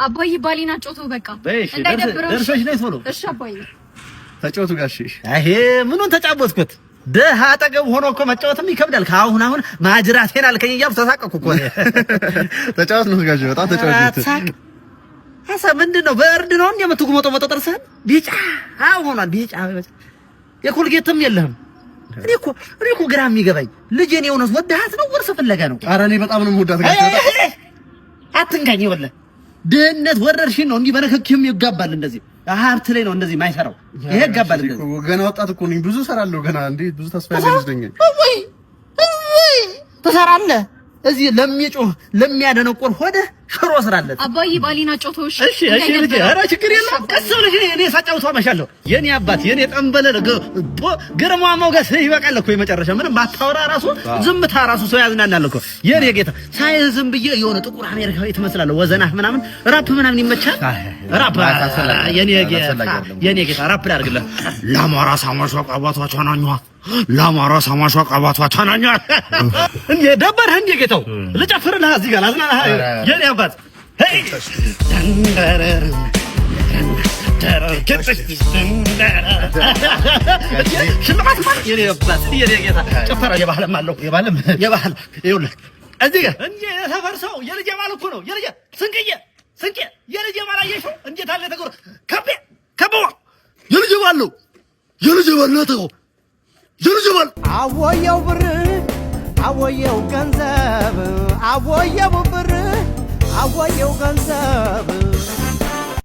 አባዬ ባሌን አጫውተው በቃ እንዳይደብረው። ደርሰሽ ነይ ቶሎ። እሺ አባዬ። ተጫወቱ ጋሼ። ይሄ ምኑን ተጫወትኩት? ደሃ አጠገብ ሆኖ እኮ መጫወትም ይከብዳል። ከአሁን አሁን ማጅራቴን አልከኝ እያልኩ ተሳቀቅኩ እኮ። ተጫወት ነው ጋሼ፣ በጣም ተጫወት። አትሳቅ። ሀሳብ ምንድን ነው? በእርድ ነው እንዴ የምትጉመጠመጠው? ጥርስህን ቢጫ ሆኗል። ቢጫ የኮልጌትም የለህም። እኔ እኮ ግራ የሚገባኝ ልጄን የእውነት ወደሃት ነው ወርስ ፍለጋ ነው? ኧረ እኔ በጣም ነው የምወዳት ጋሼ። አትንካኝ። ይኸውልህ ድህነት ወረርሽኝ ነው። እንዲህ በንክኪም ይጋባል። እንደዚህ ሀብት ላይ ነው እንደዚህ የማይሰራው ይሄ ይጋባል። እንደዚህ ገና ወጣት እኮ ነኝ፣ ብዙ እሰራለሁ ገና። እንዴ ብዙ ተስፋ ያለኝ ልጅ ነኝ። ወይ ወይ ትሰራለህ። እዚህ ለሚጮህ ለሚያደነቁር ሆደ ሽሮ ስራለት። አባዬ ባሌን አጫውተው። እሺ። እሺ እሺ ልጄ፣ ኧረ ችግር የለም። ቀስ ብለሽ እኔ ሳጫውተው አመሻለሁ። የኔ አባት የኔ ጠንበለል ግርማ ሞገስ ይበቃል እኮ የመጨረሻ ምንም ባታወራ ራሱ ዝምታ ራሱ ሰው ያዝናናል እኮ የኔ ጌታ። ሳይ ዝም ብዬ የሆነ ጥቁር አሜሪካዊ ትመስላለህ። ወዘናህ ምናምን ራፕ ምናምን ይመቻል። ራፕ የኔ ጌታ የኔ ጌታ ራፕ ላድርግልህ። ለአማራ ሳማሿ ቀባቷ ቻናኟ ለአማራ ሳማሿ ቀባቷ ቻናኟ። እንዴ ደበረህ እንዴ ጌታው? ልጨፍርልህ እዚህ ጋር ላዝናናህ የኔ አባት። ሄይ ሽልማት ማለት የኔ አባት የኔ ጌታ ጭፈራ የባህልም አለው የባህልም የባህል ይኸውልህ እዚህ ጋር እንዴ የሰፈር ሰው የልጄ ባል እኮ ነው። የልጄ ስንቅዬ ስንቄ የልጄ ባል አየሽው እንዴት አለ ተጎር ከቤ ከበዋ የልጄ ባል ነው። የልጄ ባል ነው ተው የልጄ ባል። አወየው ብር አወየው ገንዘብ አወየው ብር አወየው ገንዘብ።